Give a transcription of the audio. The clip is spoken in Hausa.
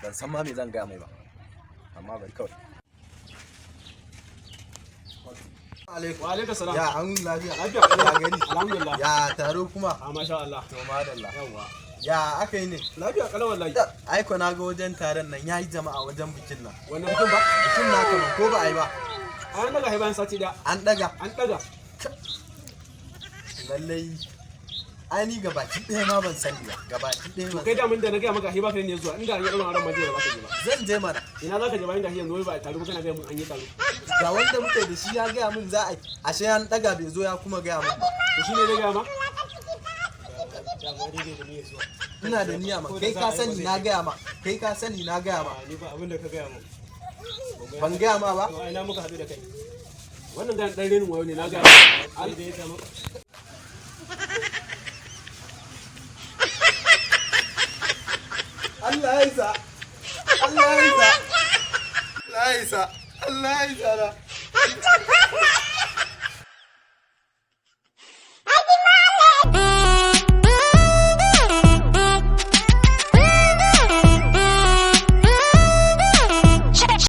Ban san ma me zan gaya mai ba. Amma bari kawai. Alaikum. Wa alaikum salam. Ya an lafiya? Lafiya. Ya gani? Alhamdulillah. Ya taro kuma? A masha Allah. To madalla. Yawwa. Ya aka yi ne? Lafiya kalau wallahi. Aiko na ga wajen taron nan yayi jama'a wajen bikin nan. Wannan mutum ba? Bikin naka ba ko ba a yi ba? An daga bayan sati daya. An daga. An daga. Lallai. Ai ni gabaki ɗaya ma ban sani ba. Gabaki ɗaya ban Kai sani. da mun da na gaya maka hiba kai ne zuwa inda an yi irin auren ma jiya ba za ka je ba. Zan je mana. Ina za ka je bayan da yanzu wai ba a taro ba, kana gaya mun an yi taro. Ga wanda muke da shi ya gaya min za a yi. Ashe an daga bai zo ya kuma gaya min ba. To shine zai gaya ma? Ina da niyya ma. Kai ka sani na gaya ma. Kai ka sani na gaya ma. Ni ba abin da ka gaya mun. Ban gaya ma ba. To ai na muka haɗu da kai. Wannan gayan dan renin wayo ne na gaya ma. Ai da ya samu. Allah ya isa. Allah ya isa. Allah ya isa. Allah ya isa.